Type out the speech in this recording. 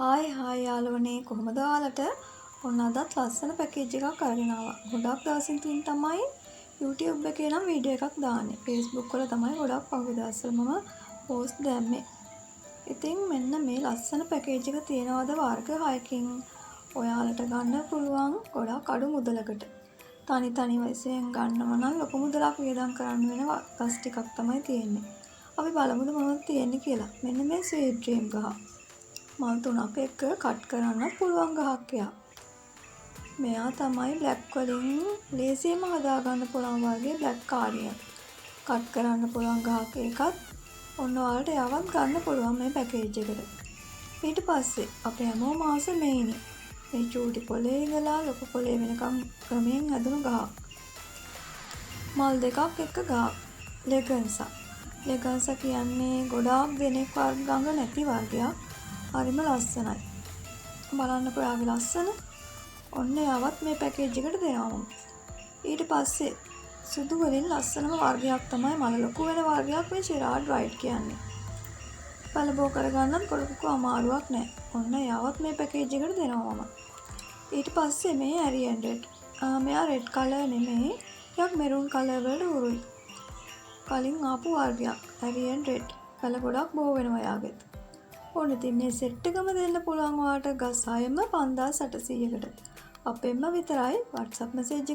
Hi hi යාළුවනේ, කොහොමද ඔයාලට? ඔන්න අදත් ලස්සන පැකේජ් එකක් අරගෙන ආවා. ගොඩක් දවසින් තුන් තමයි YouTube එකේ නම් වීඩියෝ එකක් දාන්නේ. Facebook වල තමයි ගොඩක් පහුගිය දවස්වල මම පෝස්ට් දැම්මේ. ඉතින් මෙන්න මේ ලස්සන පැකේජ් එක තියෙනවද වර්ග 6කින් ඔයාලට ගන්න පුළුවන් ගොඩක් අඩු මුදලකට. තනි තනි වශයෙන් ගන්නව නම් ලොකු මුදලක් වියදම් කරන්න වෙන ගස් ටිකක් තමයි තියෙන්නේ. අපි බලමුද මොනවද තියෙන්නේ කියලා. මෙන්න මේ ස්වීට් ඩ්‍රීම් ගහ. මල් තුනක් එක්ක කට් කරන්නත් පුළුවන් ගහක් එයා. මෙයා තමයි බ්ලැක් වලින් ලේසියෙන්ම හදාගන්න පුළුවන් වගේ බ්ලැක් කාඩිනල්. කට් කරන්න පුළුවන් ගහක් ඒකත්. ඔන්න ඔයාලට එයාවත් ගන්න පුළුවන් මේ පැකේජ් එකට. ඊට පස්සේ අපේ හැමෝම ආස මෙයිනි. මේ චූටි කොලේ ඉඳලා ලොකු කොලේ වෙනකම් ක්‍රමයෙන් හැදුණු ගහක්. මල් දෙකක් එක්ක ගහක්. ලෙගන්සා. ලෙගන්සා කියන්නේ ගොඩාක් දෙනෙක් ළඟ නැති වර්ගයක්. හරිම ලස්සනයි. බලන්නකෝ එයාගේ ලස්සන. ඔන්න එයාවත් මේ පැකේජ් එකට දෙනවා මම. ඊට පස්සේ සුදු වලින් ලස්සනම වර්ගයක් තමයි, මල ලොකු වෙන වර්ගයක් මේ ෂෙරාඩ් වයිට් කියන්නේ. පැල බෝ කරගන්නත් ලොකු අමාරුවක් නෑ. ඔන්න එයාවත් මේ පැකේජ් එකට දෙනවා මම. ඊට පස්සේ මේ ඇරියන් රෙඩ්. මෙයා රෙඩ් කලර් නෙමෙයි. ටිකක් මෙරුන් කලර් වලට හුරුයි. කලින් ආපු වර්ගයක් ඇරියන් රෙඩ්. පැල ගොඩක් බෝ වෙනවා එයාගෙත්. ඔන්න ඉතින් මේ සෙට් එකම දෙන්න පුළුවන් ඔයාලට ගස් හයම 5800කට. අපෙන්ම විතරයි. WhatsApp message එක